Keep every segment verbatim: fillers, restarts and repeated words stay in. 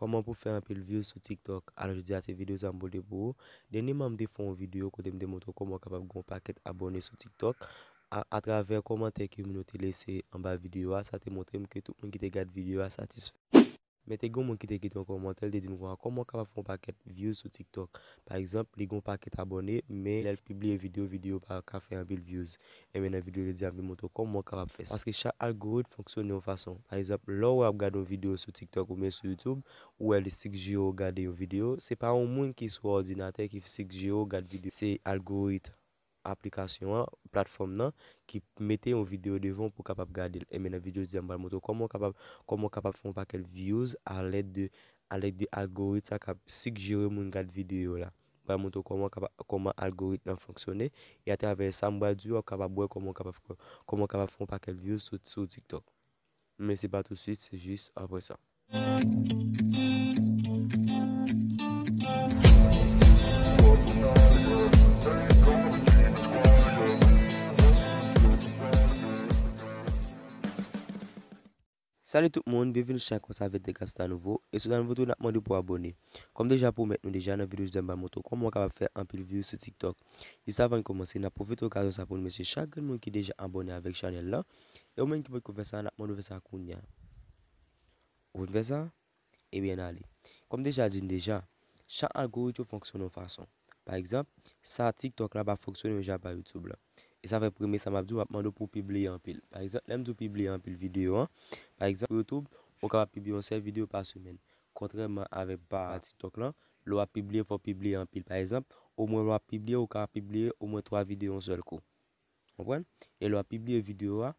Kòman pou fè anpil views sou TikTok? Alò, jodi a se videyo sa m pote pou ou. Dènyèman, m te fè yon videyo kote m te montre w kòman w kapab gen yon pakèt abòne sou TikTok a, atravè kòmantè ke moun yo te lese anba videyo a. Sa te montre m ke tout moun ki te gad videyo a satisfè. Men te gen yon moun ki te kite yon kòmantè, li te di m konsa, kòman w kapab fè yon pakèt views sou TikTok? Pa egzanp, li gen yon pakèt abòne, men lè l pibliye videyo, videyo pa ka fè anpil views. Ebyen, nan videyo jodi a, m vin montre w kòman w kapab fè sa. Paske chak algoritm fonksyone yon fason. Pa egzanp, lè w ap gade yon videyo sou TikTok oubyen sou YouTube, ou wè li sigjere w gade yon videyo, se pa yon moun ki sou òdinatè ki sigjere w gad videyo. Se algoritm aplikasyon an, platfòm nan, ki mete yon videyo devan w pou w kapab gade l. Ebyen, nan videyo jodi a, m pral montre w kòman w kapab, kòman w kapab fè yon pakèt views alèd de, alèd de algoritm sa k ap sigjere moun gad videyo la. M pral montre w kòman kapa-, kòman algoritm nan fonksyone, e atravè sa, m pral di w, w ap kapab wè kòman w kapab, kòman w kapab fè yon pakèt views sou, sou TikTok. Men se pa tousuit, se jis apre sa. Salut tout moun, byenvini sou chanèl Konsa avèk Degastar Nouveau. E si w ta nouvo tou, n ap mande w pou abòne. Kòm deja pwomèt nou deja nan videyo jodi a, m pral montre w kòman w kapab fè anpil views sou TikTok. Jis avan n kòmanse, n ap pwofite okazyon sa pou n remèsye chak grenn moun ki deja abòne avèk chanèl la. E ou menm ki potko fè sa, n ap mande w fè sa kounye a. Ou fin fè sa? Ebyen, n ale. Kòm deja di n deja, chak algoritm yo fonksyone yon fason. Pa egzanp, sa TikTok la pa fonksyone menm jan pa YouTube la. E sa fè premye sa m ap di w, m ap mande w pou w pibliye anpil. Pa egzanp, lè m di w pibliye anpil videyo an, pa egzanp, YouTube, ou kapab pibliye yon sèl videyo pa semèn. Kontrèman avèk pa TikTok lan, lè w ap pibliye, fò w pibliye anpil. Pa egzanp, omwen lè w ap pibliye, ou kapab pibliye omwen twa videyo yon sèl kou. Konprann? E lè w ap pibliye videyo a,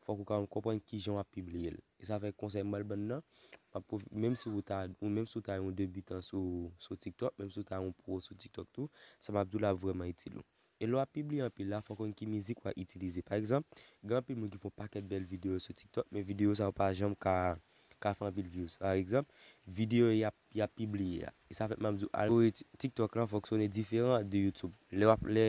fòk ou ka konprann kijan w ap pibliye l. E sa fè konsèy m pral ban n nan, m ap pwof-, menm si ou ta, ou menm si ou ta yon debitan sou, sou TikTok, menm si ou ta yon pwo sou TikTok tou, sa m ap di w la ap vrèman itil ou. E lè w ap pibliye anpil la, fòk w konn ki mizik w ap itilize. Pa egzanp, gen anpil moun ki fè yon pakèt bèl videyo sou TikTok, men videyo sa yo pa janm ka, ka fè anpil views. Pa egzanp, videyo y ap, y ap pibliye a. E sa fè m ap di w, algoritm TikTok lan fonksyone diferan de YouTube. Lè w ap, lè,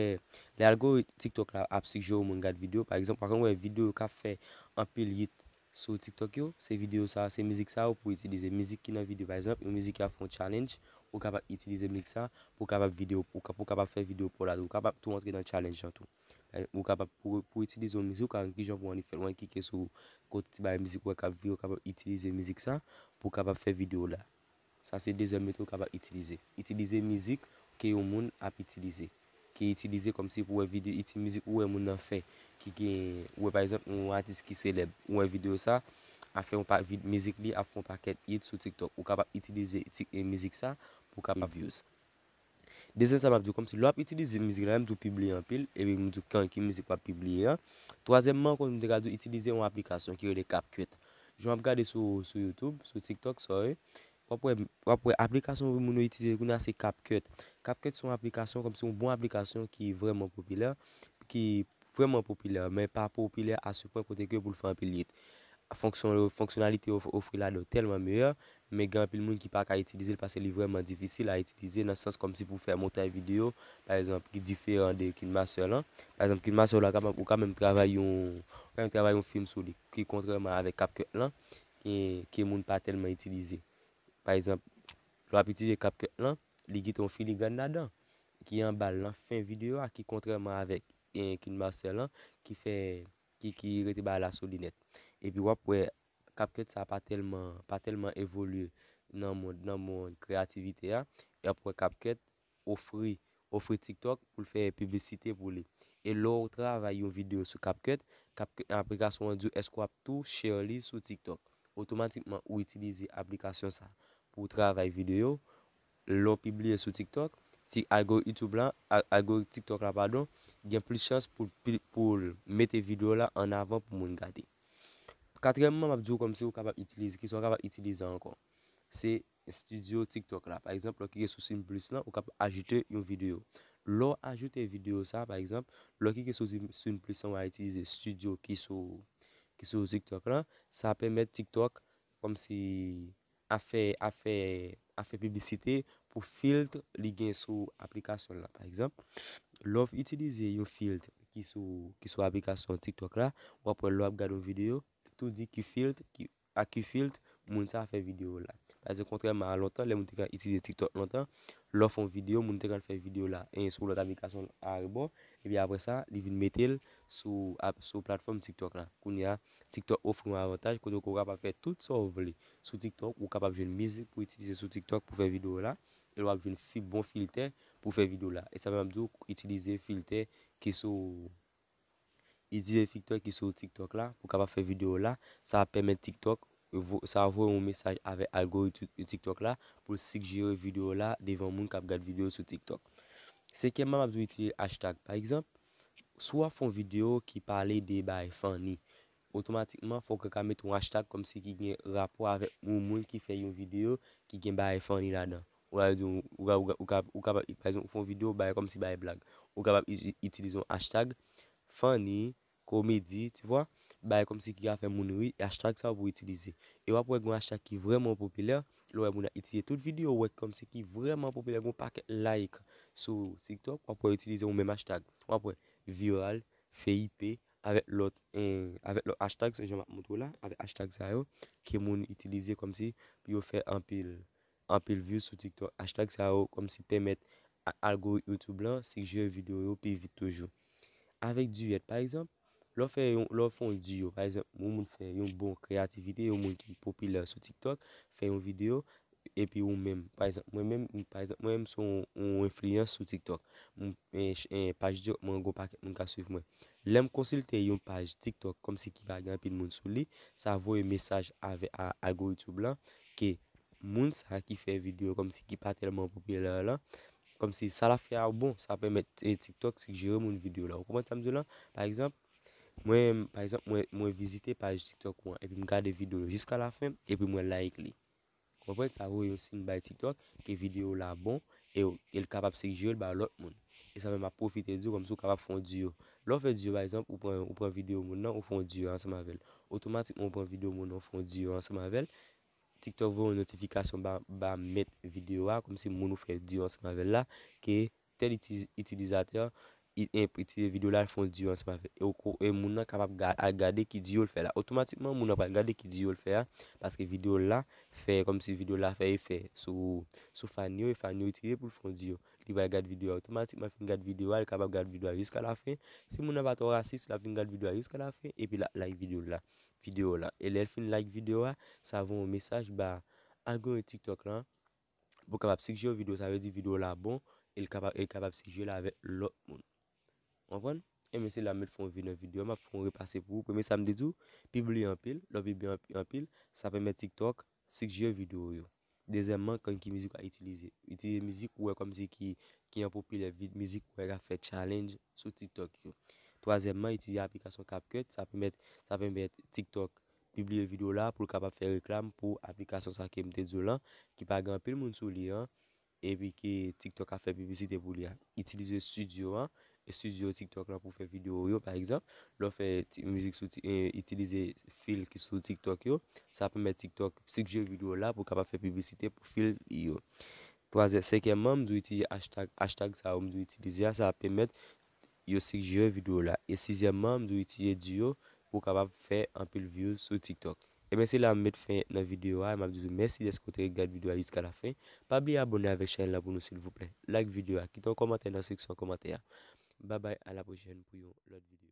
lè algoritm TikTok la ap sigjere w moun gad videyo, pa egzanp, w ap konn wè videyo k ap fè anpil hit sou TikTok yo, se videyo sa, se mizik sa yo pou w itilize. Mizik ki nan videyo, pa egzanp, yon mizik ki ap fè yon challenge, ou kapab itilize mizik sa pou w kapab videyo, pou w ka-, pou w kapab fè videyo pa w la tou. Ou kapab tou antre nan challenge lan tou. Ou kapab, pou, pou w itilize yon mizik, ou ka konn kijan pou w annik fè l. Ou annik klike sou kote ti bagay mizik ou wè k ap vire, ou kapab itilize mizik sa pou w kapab fè videyo la. Sa se dezyèm metòd ou kapab itilize. Itilize mizik ke yon moun ap itilize. Ki itilize kòmsi pou w wè videyo, iti-, mizik ou wè moun nan fè, ki gen, ou wè pa egzanp, yon atis ki selèb, ou wè videyo sa, ap fè yon pa-, vid-, mizik li ap fè yon pakèt hit sou TikTok. Ou kapab itilize ti-, e, mizik sa pou w kapab views. Dezyèm sa m ap di w, kòmsi lè w ap itilize mizik la, m di w pibliye anpil, epi m di w kan ki mizik w ap pibliye a. Twazyèmman, kòm m te ka di w, itilize yon aplikasyon ki rele CapCut. Jan w ap gade sou, sou YouTube, sou TikTok, sorry, w ap wè, w ap wè aplikasyon moun yo itilize kounye a se CapCut. CapCut se yon aplikasyon, kòmsi yon bon aplikasyon ki vrèman popilè, ki vrèman popilè, men pa popilè a se pwen kote ke pou l fè anpil hit. Fonksyon, fonksyonalite yo ofri ladan yo tèlman meyè, men gen anpil moun ki pa ka itilize l paske li vrèman difisil a itilize nan sans kòmsi pou fè montay videyo, pa egzanp, ki diferan de KineMaster lan. Pa egzanp, KineMaster la, ou ka menm travay yon, ou ka menm travay yon fim sou li, ki kontrèman avèk CapCut lan, ke, ke moun pa tèlman itilize. Pa egzanp, lè w ap itilize CapCut lan, li gen yon filigràn ladan, ki anba l nan fen videyo a, ki kontrèman avèk, eh, KineMaster lan, ki fè, ki, ki rete bagay la sou li nèt. Epi w ap wè CapCut sa pa tèlman, pa tèlman evolye nan mond, nan mond kreyativite a. E w ap wè CapCut ofri, ofri TikTok pou l fè piblisite pou li. E lè w travay yon videyo sou CapCut, CapCut, aplikasyon an di w èske w ap tou share li sou TikTok. Otomatikman, ou itilize aplikasyon sa pou w travay videyo. Lè w pibliye sou TikTok, ti algoritm YouTube lan, al-, algoritm TikTok la, padon, gen plis chans pou l pi-, pou l mete videyo la an avan pou moun gade. Katriyèmman, m ap di w kòmsi ou kapab itilize, kisa w kapab itilize ankò. Se Studio TikTok la. Pa egzanp, lè w klike sou Cine Plus lan, ou kapab ajoute yon videyo. Lè w ajoute videyo sa, pa egzanp, lè w klike sou Cine, Cine Plus lan, w a itilize Studio ki sou, ki sou TikTok lan, sa pèmèt TikTok kòmsi a fè, a fè, a fè piblisite pou filt li gen sou aplikasyon l lan. Pa egzanp, lè w itilize yon filt ki sou, ki sou aplikasyon TikTok la, w ap wè lè w ap gade yon videyo, tou di ki filt, ki, a ki filt moun sa a fè videyo la. Sa se kontrèman a lontan, lè moun te ka itilize TikTok lontan, lè w fè yon videyo, moun te ka fè videyo la, e sou lòt aplikasyon arebò, epi apre sa, li vin mete l sou, ap, sou platfòm TikTok la. Kounye a, TikTok ofri yon avantaj kote ou kapab fè tout sa w vle sou TikTok, ou kapab jwenn mizik pou itilize sou TikTok pou fè videyo la, e w ap jwenn fi, bon filtè pou fè videyo la. E sa menm ap di w, itilize filtè ki sou, itilize filtè ki sou TikTok la pou kapab fè videyo la. Sa ap pèmèt TikTok, vo-, sa ap voye yon mesaj avèk algoritm TikTok la pou l sigjere videyo la devan moun k ap gad videyo sou TikTok. Senkyèmman, m ap di w itilize hashtag. Pa egzanp, si w ap fè yon videyo ki pale de bagay funny, otomatikman, fòk ou ka mete yon hashtag kòmsi ki gen rapò avèk yon moun ki fè yon videyo ki gen bagay funny ladan. Ou ka di, ou ka, ou ka, ou ka, ou ka, pa egzanp, ou fè yon videyo, bagay kòmsi bagay blag. Ou kapab iti-, itilize yon hashtag funny, komedi, tu vois, bagay kòmsi ki ka fè moun ri, e hashtag sa w pou itilize. E w ap wè gen yon hashtag ki vrèman popilè, lè w wè moun ap itilize tout videyo, w wè kòmsi ki vrèman popilè, gen yon pakèt like sou TikTok, w ap wè itilize yon menm hashtag. W ap wè viral, F Y P, avèk lòt, eh, avèk lòt hashtag, se jan m ap montre w la, avèk hashtag sa yo, ke moun itilize kòmsi pou yo fè anpil, anpil views sou TikTok. Hashtag sa yo kòmsi pèmèt a-, algoritm YouTube lan sigjere videyo yo pi vit toujou. Avèk diyèt, pa egzanp, lè w fè yon, lè w fè yon diyo, pa egzanp, yon moun fè yon bon kreyativite, yon moun ki popilè sou TikTok, fè yon videyo, epi ou menm, pa egzanp, mwen menm, m, pa egzanp, mwen menm se yon, yon enfliyans sou TikTok. M, eh, ch-, eh, paj TikTok mwen, gon pakèt moun k ap swiv mwen. Lè m konsilte yon paj TikTok kòmsi ki pa gen anpil moun sou li, sa voye mesaj avè, a algoritm lan ke moun sa ki fè videyo kòmsi ki pa tèlman popilè lan, kòmsi sa l ap fè a bon, sa pèmèt, eh, TikTok sigjere moun videyo la. Ou konprann sa m di w lan? Pa egzanp, mwen, pa egzanp, mwen, mwen vizite paj TikTok ou an, epi m gade videyo l jiska lafen, epi mwen like li. Konprann? Sa voye yon siy bay TikTok ke videyo w la bon e, e l kapab sigjere l ba lòt moun. E sa menm ap pwofite di w kòmsi w kapab fè yon diyo. Lè w fè diyo, pa egzanp, ou pran, ou pran videyo moun nan, ou fè yon diyo ansanm avè l. Otomatikman, ou pran videyo moun nan, ou fè yon diyo ansanm avè l. TikTok voye yon notifikasyon ba, ba mèt videyo a, kòmsi moun ou fè diyo ansanm avè l la, ke tèl iti-, itilizatè i-, en-, itilize videyo la, l fè yon diyo ansanm avè l. E, ou ko-, e moun nan kapab ga-, al gade ki diyo l fè la. Otomatikman, moun nan pral gade ki diyo l fè a, paske videyo l la fè kòmsi videyo l la fè efè sou, sou fan yo, e fan yo itilize pou l fè yon diyo. Li pral gad videyo a otomatikman, fin gad videyo a, li kapab gad videyo a jiska lafen. Si moun nan pa twò rasis, l ap vin gad videyo a jiska lafen, epi l ap like videyo la, videyo la. E lè l fin like videyo a, sa voye yon mesaj ba algoritm TikTok lan, pou kapab sigjere videyo, sa vle di videyo la bon, e l kapab, e l kapab sigjere l avèk lòt moun. Ou konprann? Ebyen, se la m met fè yon vi nan videyo, m ap fè yon repase pou ou. Premye sa m te di w, pibliye anpil, lè w pibliye anpi-, anpil, sa pèmèt TikTok sigjere videyo yo. Dezyèmman, konn ki mizik w a itilize. Itilize mizik ou wè kòmsi ki, ki an popilè, vi-, mizik ou wè k ap fè challenge sou TikTok yo. Twazyèmman, itilize aplikasyon CapCut, sa pèmèt, sa pèmèt TikTok pibliye videyo la pou l kapab fè reklam pou aplikasyon sa ke m te di w lan, ki pa gen anpil moun sou li an, epi ke TikTok ap fè piblisite pou li a. Itilize studio an, e studio TikTok lan pou fè videyo yo, pa egzanp. Lè w fè ti, mizik sou ti, e, itilize fil ki sou TikTok yo, sa pèmèt TikTok sigjere videyo la pou kapab fè piblisite pou fil yo. Twazyè-, senkyèmman, m di w itilize hashtag, hashtag sa yo m di w itilize a, sa ap pèmèt yo sigjere videyo la. E sizyèmman, m di w itilize diyo pou w kapab fè anpil views sou TikTok. Ebyen, se la m met fen nan videyo a, e m ap di w mèsi dèske w te ret gad videyo a jiska lafen. Pa bliye abòne avèk chanèl la pou nou, silvouplè. Like videyo a, kite yon kòmantè nan seksyon kòmantè a. Babay, a la pwochèn pou yon lòt videyo.